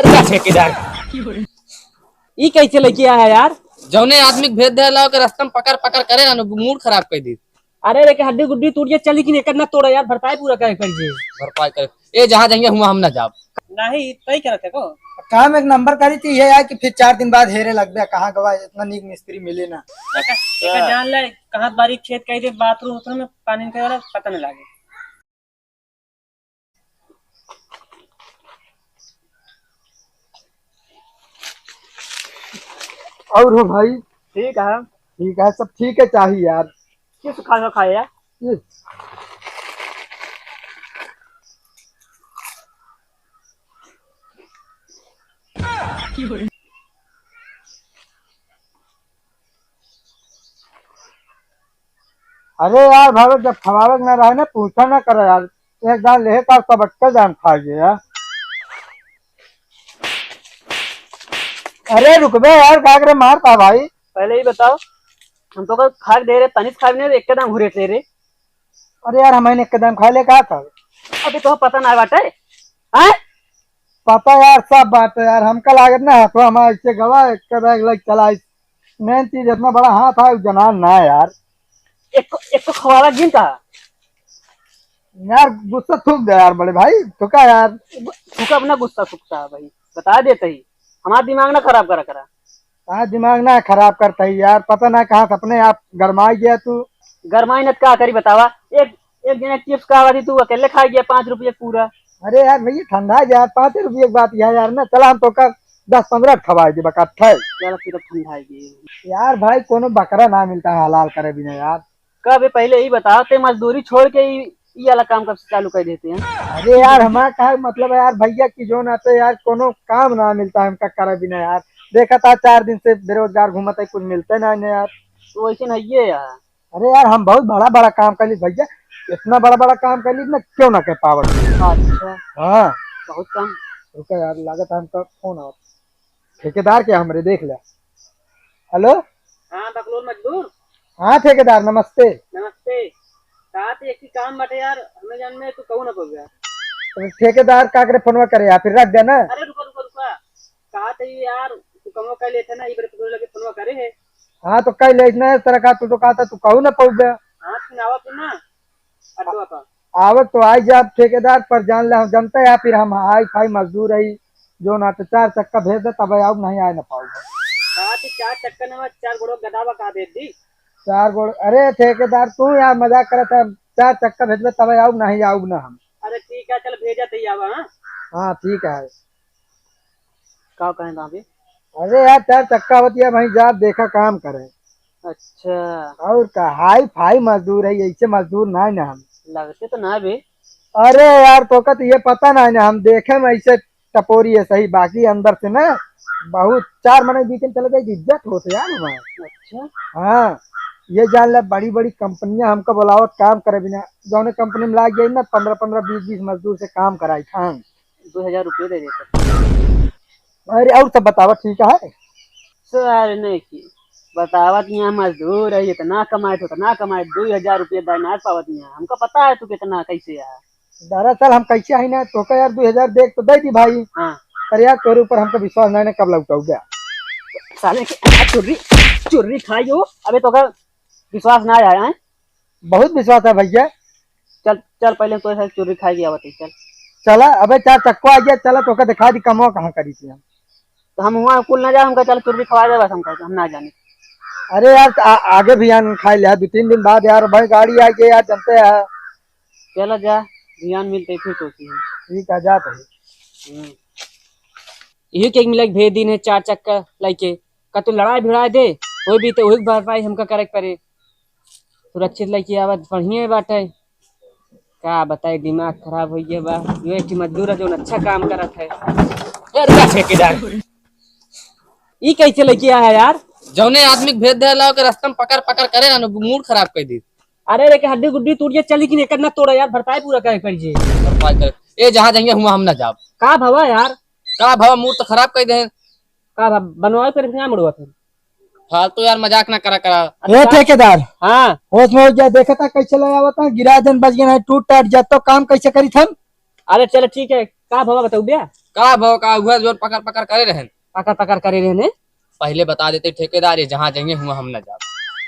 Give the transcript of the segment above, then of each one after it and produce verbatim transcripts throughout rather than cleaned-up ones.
का ठेकेदार? ई कैसे लेके आया यार? जौने आदमी के भेज दे ला, ओके रास्ता में पकड़ पकड़ करे ना, मूड खराब कर दी। अरे रे, के हड्डी गुड्डी टूट जाए, चली कि नहीं, करना तोड़ा यार, भरपाई पूरा करे कर जी। भरपाई करे, ए, जहाँ जाएंगे हुआ हम ना जाब। नहीं, तय करत है को। काम एक नंबर करी थी, ये यार कि फिर चार दिन बाद हेरे लग गया, कहाँ गवा, इतना नीक मिस्त्री मिले ना। एका, एका जान ले, कहाँ बारी खेत कही दे, बाथरूम उथरूम में पानी निकले वाला पता नहीं लागे। और हो भाई? ठीक है। ठीक है, सब ठीक है, चाहिए यार। किस खा खाए यार? ये। अरे यार, भाई, जब खवावे के ना रहे ना, पूछा ना करे यार। एक दान लेहे का, सब अक्का जान खा गया यार। अरे रुक बे यार, का करे मार पा भाई? पहले ही बताओ, हम तो कल खा के दे रहे, तनिस खा भी नहीं, एक के दाम घुरेट ले रहे। अरे यार, हमने एक के दाम खा ले, का था? अभी तो पता ना बाटे, हैं? पता यार, सब बात है यार, हमका लागत ना है, तो हम ऐसे गवा एक के बैग लग चला। मेन चीज इतना बड़ा हाथ है, जनान ना है यार। एक, एक को खवावा गिन का? यार गुस्सा थूक दे यार बड़े भाई, तो का यार? थूका अपना गुस्सा थूकता है भाई, बता देते ही, हमारा दिमाग ना खराब करा करा। कहाँ दिमाग ना खराब करता है यार, पता ना कहाँ से अपने आप गरमाई गया तू। गरमाई न का करी बतावा, एक, एक जने चिप्स का आवाज तू अकेले खा गया पाँच रुपये पूरा। अरे यार भैया ठंडा यार, पाँच रुपये की बात यह यार ना, चला हम तो का दस पन्द्रह खवाई दे बका थे। चला फिर अब ठंडा है ये। यार भाई कोनो बकरा ना मिलता है हलाल करे बिना यार। कब ये पहले ही बताओ, ते मजदूरी छोड़ के ही ये वाला काम कब से चालू कर देते हैं? अरे यार, हमारा का मतलब है यार भैया कि जो ना तो यार कोनो काम ना मिलता है हमका करे बिना यार। देखा था चार दिन से बेरोजगार घूमत है, कुछ मिलते ना है यार। तो वैसे नहीं है यार। अरे यार, हम बहुत बड़ा बड़ा काम कर ली भैया, इतना बड़ा बड़ा काम कर ली ना, क्यों ना कर पावत। अच्छा। हाँ। बहुत कम। रुका यार, लागत है हमका फोन आवत। ठेकेदार के हमरे देख ले। हेलो। हाँ, बकलोल मजदूर। हाँ ठेकेदार, नमस्ते। नमस्ते। का तो एक ही काम बाटे यार, हमें जान में तू कहू ना पउबे। तो ठेकेदार का करे फोनवा करे या फिर रख देना। अरे रुका, रुका, रुका। का तो ये यार, तू कमवा कर लेते ना, ये बार तू लगे फोनवा करे है। हाँ, तो कह ले ना, इस तरह का तू तो कहा था, तू कहू ना पउबे। हाँ, सुनावा फिर ना। अड्डवा पर। आवत तो आई जाब ठेकेदार, पर जान ले, हम जनते हैं, फिर हम हाई फाई मजदूर है, जो ना तो चार चक्का भेज दे, तब आउब, नहीं आए ना पाउब। का तो चार चक्का ना, चार गोड़ो गदा बा का भेज दी? चार गोड़, अरे ठेकेदार, तू यार मजाक करत है, चार चक्का भेजबे, तब आउब, नहीं आउब ना हम। अरे ठीक है, चल भेजा तई आवा, हाँ? हाँ, ठीक है। का कहें तो अभी? अरे यार, चार चक्का होती है भाई, जा देखा काम करे। अच्छा। और का, हाई फाई मजदूर है, ऐसे मजदूर ना है ना हम। लगते तो ना बे। अरे यार, तोका तो ये पता ना है ना, हम देखे में ऐसे टपोरी है सही, बाकी अंदर से ना बहुत चार मने बीच में चले जाए, इज्जत होते यार हमारे। अच्छा। हाँ, ये जान ले, बड़ी बड़ी कंपनियां हमको बुलावत काम करे बिना, जौने कंपनी में लाग गई ना, पन्द्रह पन्द्रह बीस बीस मजदूर से काम कराई था। दो हजार रुपये दे देते। अरे, और सब बतावा, ठीक है? सर, नहीं की बतावत, यहाँ मजदूर है, इतना कमाए तो उतना कमाए, दो हजार रुपये दे ना पावत यहाँ। हमको पता है तू कितना कैसे है। दरअसल हम कैसे है ना, तोका यार दो हजार देख तो दे दी भाई। हाँ। पर यार तोरे ऊपर हमको विश्वास नहीं ना, कब लौटाऊ गया? साले के चुर्री, चुर्री खाई हो, अबे तोका विश्वास ना आया है? बहुत विश्वास है भैया। चल, चल, पहले तो ऐसा चुर्री खाई गया बता, चल। चला, अबे चार चक्को आ गया, चला तोका दिखा दी कमवा कहाँ करी थी हम। तो हम वहाँ कुल ना जाए, हमका चल चुर्री खवा दे बस, हमका, हम ना जाने। अरे यार, आ, आगे भी यार खाई ले, दो तीन दिन बाद यार, भाई गाड़ी आ गई यार, जनते हैं। चला जा, ध्यान मिलते फिर सोची है। ठीक है, जात है। हम्म। यही के एक मिला के भेज दीन है चार चक्का लाइके, का तू लड़ाई भिड़ाई दे, कोई भी तो वही भरपाई हमका करे के पड़े। सुरक्षित लइके आवत बढ़िया बाटे। का बताई, दिमाग खराब हो गया बा। यो एक ठे मजदूर है, जौन अच्छा काम करत है। यार, का ठेकेदार? ई कैसे लइके आया यार? जौने आदमी के भेज दे लाओ के रास्ता में पकड़ पकड़ करे ना, मूड खराब कर दी। अरे रे, के हड्डी गुड्डी टूट गया, चली कि नहीं, एकर ना तोड़ा यार, भरपाई पूरा करे कर जी। भरपाई करे। ए, जहाँ जाएंगे हुआ हम ना जाब। का भवा यार? का भवा, मूड तो खराब कर दे। का भवा, बनवाए पर ना मुड़वा फिर। फालतू यार मजाक ना करा करा। ए ठेकेदार, हाँ। होश में हो जा, देखा था कैसे लगावत है, गिरा जन बच गया है, टूट टाट जा तो काम कैसे करी थन? अरे चल ठीक है, का भवा बताऊ बे? का भवा का हुआ, जोन पकड़ पकड़ करे रहन। पकड़ पकड़ करे रहने? पहिले बता देते ठेकेदार, ये जहाँ जाइए हुआ हम ना जाब।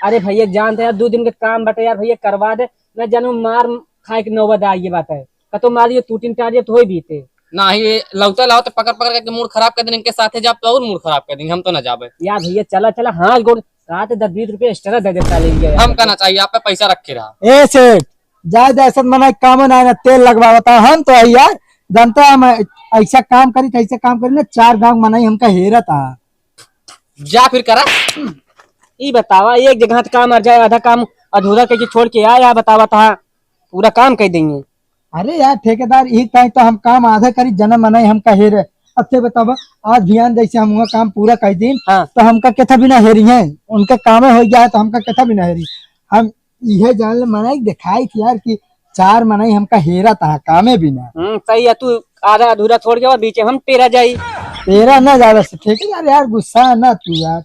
अरे भैया, जानते यार, दो दिन के काम बटे यार, भैया करवा दे। मैं जानू मार खाए के नौबत आई, ये बात है। कतो मार ये टूटिन टार ये तो होई बीते। नाही, ये लौटे लाओ तो पकड़ पकड़ के मूड खराब कर देंगे, इनके साथे जाब तो और मूड खराब कर देंगे, हम तो ना जाबे। यार भैया, चला चला, हाथ गोड़, रात दस बीस रुपये एक्स्ट्रा दे देता ले गया। हम का ना चाहिए, आप पे पैसा रखे रहा। ए सेठ, जाए दहशत मना काम ना, ना तेल लगवावता, हम तो है यार, जानता है, हम ऐसा काम करी, ऐसा काम करी ना, चार गांव मनाई हमका हेरत आ। जा फिर करा। ई बतावा, एक जगह त काम अर जाए, आधा काम अधूरा करके छोड़ के आया, बतावा तहा पूरा काम कर देंगे। अरे यार ठेकेदार, ई कहीं तो हम काम आधा करी, जना मनाई हमका हेरे। अब ते बतावा, आज भियान जैसे हम हुआ काम पूरा कर दीन, हाँ। तो हमका केथा बिना हेरी है, उनके कामे हो गया है तो हमका केथा बिना हेरी। हम इहे जान ले मनाई देखाई थी यार कि चार मनाई हमका हेरा तहा कामे बिना। हम्म, सही है, तू आधा अधूरा छोड़ के और बीचे हम पेरा जाई। पेरा ना ज्यादा से ठेकेदार यार, गुस्सा ना तू यार।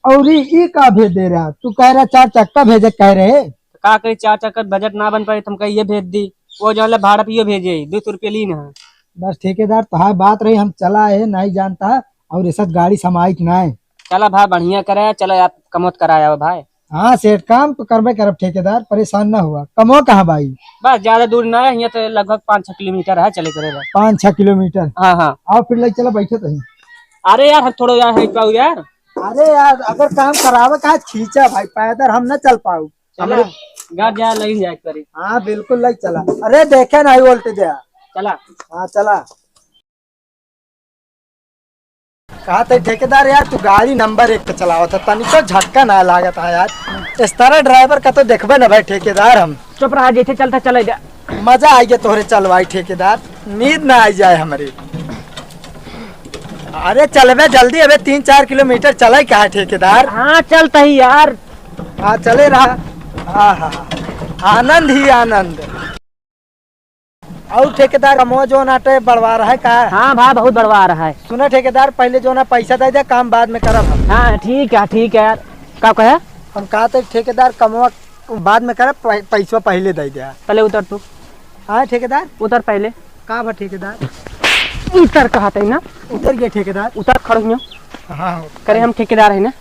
और ई, ई का भेज दे रहा? तू कह रहा चार चक्का भेजे कह रहे। तो का करी, चार चक्का बजट ना बन पाई, तुमका ये भेज दी। वो जो है भाड़ा पियो भेजे, दो सौ रुपये लीन है। बस ठेकेदार, तोहार बात रही, हम चला है, नहीं जानता, और ऐसा गाड़ी समाइत ना है। चला भाई, बढ़िया करे, चला यार, कमौत कराया हो भाई। हाँ सेठ, काम तो करबे करब ठेकेदार, परेशान ना हुआ। कमो कहाँ भाई? बस ज्यादा दूर ना है, यहाँ तो लगभग पाँच छः किलोमीटर है, चले करे बा। पाँच छः किलोमीटर? हाँ, हाँ। आओ फिर ले चला, बैठे तो ही। अरे यार, हम थोड़ा यार है पाऊ यार। अरे यार, अगर काम करावे का है, खींचा भाई, पैदल हम ना चल पाऊ। चला, हमरे घर जा, लगी जाए करी। हाँ, बिल्कुल लग चला। अरे देखे नहीं वोल्टेज है। चला। हाँ, चला। कहा तो ठेकेदार यार, तू गाड़ी नंबर एक पे चलावत है, तनिको झटका ना लागत है यार। इस तरह ड्राइवर का तो देखबे ना भाई ठेकेदार हम। चुप रहा, जैसे चलता चले जा। मजा आई गया तोहरे चलवाई ठेकेदार, नींद ना आई जाए हमारी। अरे चलबे जल्दी, अबे तीन चार किलोमीटर चले का है ठेकेदार? हाँ, चलता ही यार। हाँ, चले रहा। आहा, आनंद ही आनंद। और ठेकेदार, कमवा जो नाटे बढ़वा रहा है का? हाँ भाई, बहुत बढ़वा रहा है। सुना ठेकेदार, पहले जो ना पैसा दे दे, काम बाद में करब हम। हाँ, ठीक है, ठीक है यार। का कहे? हम कहा थे ठेकेदार, कमवा बाद में करब, पै-, पैसवा पहले दे दे। पहले उतर तू। हाँ ठेकेदार। उतर पहले। का बा ठेकेदार? उतर कहा थे ना। उतर गया ठेकेदार। उतर, खड़ो हियाँ। हाँ, हाँ। करे हम ठेकेदार है ना?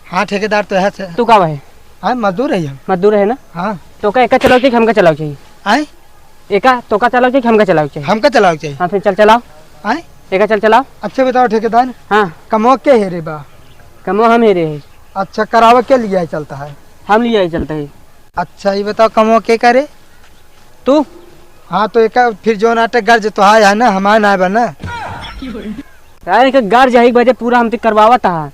हाँ, ठेकेदार तो है से। तू का बा है? हाँ, मजदूर है हम। मजदूर है ना? हाँ। तो का एका चलाओ चाहिए, हमका चलाओ चाहिए? आय? एका तो का चलाओ चाहिए, हमका चलाओ चाहिए? हमका चलाओ चाहिए। हाँ, फिर चल चलाओ। आय? एका चल चलाओ। अच्छा बताओ ठेकेदार। हाँ। कमो के हेरे बा? कमो हम हेरे है। अच्छा, करावे के लिए चलता है? हम लिए चलता है। अच्छा, ये बताओ कमो के करे? तू? हाँ, तो एका फिर जो नाटक गर्ज तो है, है ना, हमारा ना बना। यार, एक गाड़ जाए एक बजे पूरा हमसे करवावत हा।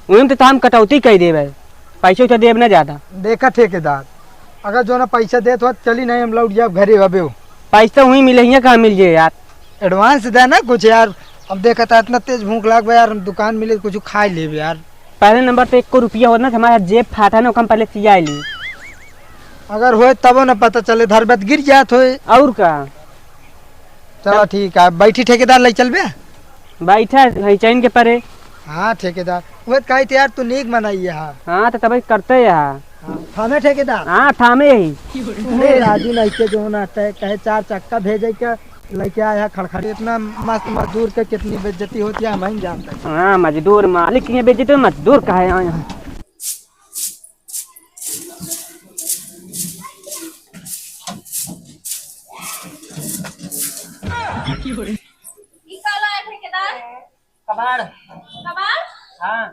उही में तो हम कटौती कई देबे, पैसो तो देब ना ज्यादा। देखा ठेकेदार, अगर जो ना पैसा देत हो, चली नहीं, हम लौट जाब घरे अबे हो। पैसा वहीं मिले, हियाँ कहाँ मिल जाए यार? एडवांस दे ना कुछ यार। अब देखा था, इतना तेज भूख लाग बा यार, हम दुकान मिले, कुछ खाए लेबे यार। पहले नंबर पे एको रुपया होत ना, हमारा जेब फाटा ना, ओकम पहले सियाई ली। अगर होए तबो ना पता चले, धरबत गिर जात होए। और का? चला ठीक है, बैठी ठेकेदार, लई चलबे। बैठा है चैन के परे। हाँ ठेकेदार, उहे त कही थे यार, तू नीक मनई है। हाँ, तो तबे करते है। हाँ, थामे ठेकेदार। हाँ, थामे ही। अरे राजू नहीं के जो ना तय कहे चार चक्का भेजे के लेके आया खड़खड़ी। इतना मस्त मजदूर के कितनी बेइज्जती होती है, हम ही जानते हैं। हाँ, मजदूर मालिक की बेइज्जती, मजदूर का है यहाँ। ई का लाए ठेकेदार? कबाड़। कबाड़? हाँ।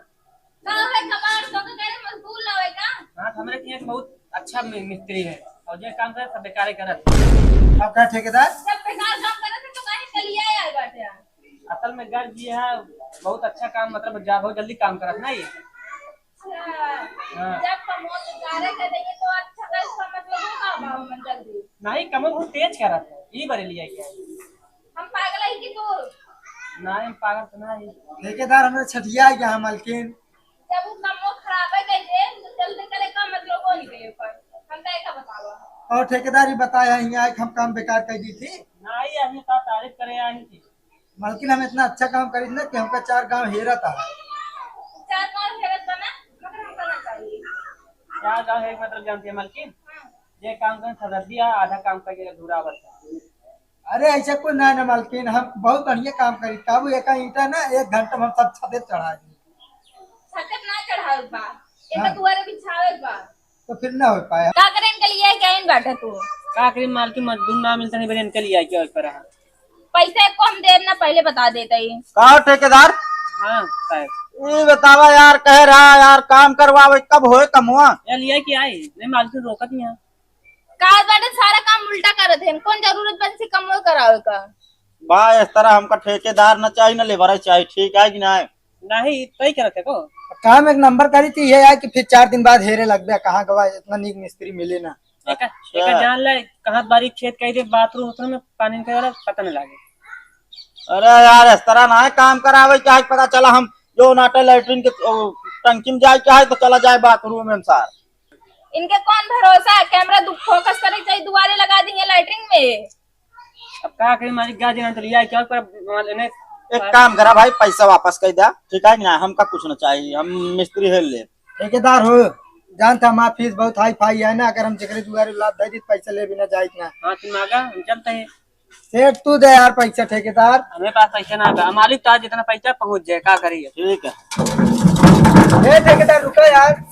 का है कबाड़? तो के करे मजदूर लावे का? हाँ, तो हमरे के यहाँ बहुत अच्छा मि-, मिस्त्री है और जे काम करे सब बेकारे करत। अब का ठेकेदार? सब बेकार काम करत है तो काहे चलिए आए बाटे? असल में गर्ज ये है, बहुत अच्छा काम, मतलब जा-, बहुत जल्दी काम करत ना ये। अच्छा। हाँ। जब कमो बेकारे कर देंगे तो अच्छा, तो इसका मतलब वो का भाव में जल्दी। नहीं, कमो बहुत तेज करत है, ई बरेलिया क्या है? हम पागल है कि तू? नहीं, हम पागल तो नहीं। ठेकेदार हमरे छठिया गया है, मालकिन। जब वो कमो खराब है कह दे, तो जल्दी करे का मतलब वो नहीं गए पर। हम का का बतावा? और ठेकेदार ही बताया, यहाँ एक हम काम बेकार कर दी थी। नहीं, अभी तो तारीफ करे आई थी। मालकिन, हम इतना अच्छा काम करी ना कि हमका चार गांव हेरत है। चार गांव हेरत बा ना, मगर हमका ना चाहिए। चार गांव हेरत मतलब जानती है मालकिन? हाँ। जे काम करें सरहदी है, आधा काम करके अधूरा बचता। अरे ऐसे कुछ ना ना मालकिन, हम बहुत बढ़िया काम करी। काबू एक ईंटा ना एक घंटा में हम सब छते चढ़ा दी। छते ना चढ़ावे बा, एका हाँ। दुआरे बिछावे बा। तो फिर ना हो पाया। का करे इनके लिए क्या इन बाटे तू? का करी मालकिन, मजदूर ना मिलता नहीं बने इनके लिए क्या पर रहा। पैसा को हम देब ना, पहले बता देते ही। का हो ठेकेदार? हाँ साहब। ये बतावा यार, कह रहा यार काम करवावे, कब होए कमवा? यार लिया कि आई नहीं मालकिन, रोकत नहीं है। का बाटे सारा काम उल्टा करत है, कौन जरूरत बन से कमवा करावे का? बा इस तरह हमका ठेकेदार न चाहिए न लेबर चाहिए, ठीक है कि नहीं? नहीं तय करत है को। काम एक नंबर करी थी ये है कि फिर चार दिन बाद हेरे लग गया, कहाँ गवा इतना नीक मिस्त्री मिले ना। एका, अच्छा। एका जान ले, कहाँ बारी खेत कही दे, बाथरूम उथरूम में पानी निकले वाला पता नहीं लागे। अरे यार, इस तरह ना है काम करावे, क्या है पता चला हम जो नाटे लैट्रिन के, ओ, टंकी में जाए, क्या है तो चला जाए बाथरूम में सार। इनके कौन भरोसा है, कैमरा दु-, फोकस करे चाहिए, दुआरे लगा देंगे लैट्रिन में। अब का करी मालिक, गार्जियन तो लिया क्या पर माल-, इन्हें एक काम करा भाई, पैसा वापस कर दे, ठीक है कि ना, हमका कुछ ना चाहिए, हम मिस्त्री है ले। ठेकेदार हो, जानता हमार फीस बहुत हाई फाई है ना, अगर हम जेकरे दुआरे लात दे दी, पैसा ले बिना जाइत ना। हाँ, तुम आगा, हम चलते हैं। सेठ तू दे यार पैसा ठेकेदार। हमें पास पैसा ना बा, मालिक तो आज जितना पैसा पहुँच जाए, का करिए? ठीक है। ए ठेकेदार रुको यार।